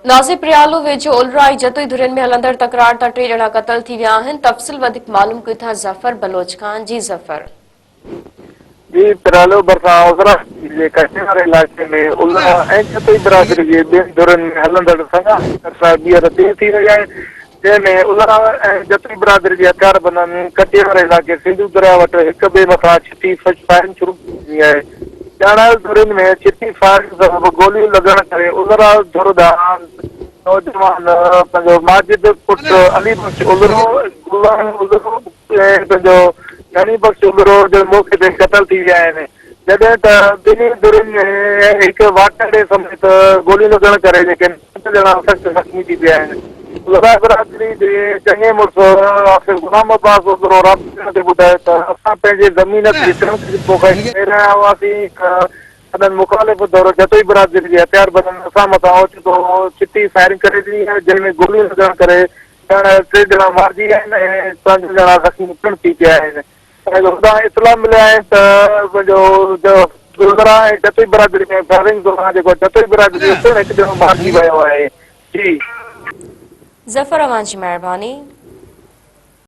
ناظر پريالو ويجهو الرائي جتوئي ڌرين ۾ هلندڙ تڪرار تان ٽي ڄڻا قتل ٿي ويا آهن، تفصيل وڌيڪ معلوم ڪيون ٿا ظفر بلوچ کان، جي ظفر. جي پريالو ڀرسان عذرا جي ڪچي واري علائقي ۾ الرا ۽ جتوئي برادري جي ٻين ڌرين ۾ هلندڙ سنگهاري تڪرار ٻيهر تيز ٿي وئي آهي جنهن ۾ الرا ۽ جتوئي برادري جي هٿياربندن ڪچي واري علائقي سنڌو درياء وٽ هڪ ٻئي مٿان ڇتي فائرنگ شروع ڪري ڏني آهي. ڄاڻايل ڌرين ۾ ڇتي فائرنگ سبب گوليون لڳڻ ڪري الرا ڌر ڏانهن نوجوان پنهنجو ماجد پٽ علي بخش الرو، غلام الرو ۽ پنهنجو ڌڻي بخش الرو جو موقعي تي قتل ٿي ويا آهن جڏهن ته ٻنهي ڌرين ۾ هڪ واٽهڙي سميت گوليون لڳڻ ڪري جيڪي پنج ڄڻا سخت زخمي ٿي پيا آهن. الرا برادري جي چڱي مڙس آفيسر غلام عباس الرو رابطي ڪرڻ تي ٻڌايو ته اسان پنهنجي زمين تي ڪڻڪ جي پوکائي ڪري رهيا هئاسين ته سندن مخالف ڌر جتوئي برادري جي هٿياربندن اسان مٿان اوچتو ڇتي فائرنگ ڪري ڏني آهي جنهن ۾ گوليون لڳڻ ڪري ڄاڻايل ٽي ڄڻا مارجي ويا آهن ۽ پنج ڄڻا زخمي پڻ ٿي پيا آهن ۽ هوڏانهن اطلاع مليا آهن ته پنهنجو گلزرا ۽ جتوئي برادري ۾ فائرنگ دوران جيڪو جتوئي برادري جو پڻ هڪ ڄڻو مارجي ويو آهي جي. ظفر اوهان جي مهرباني.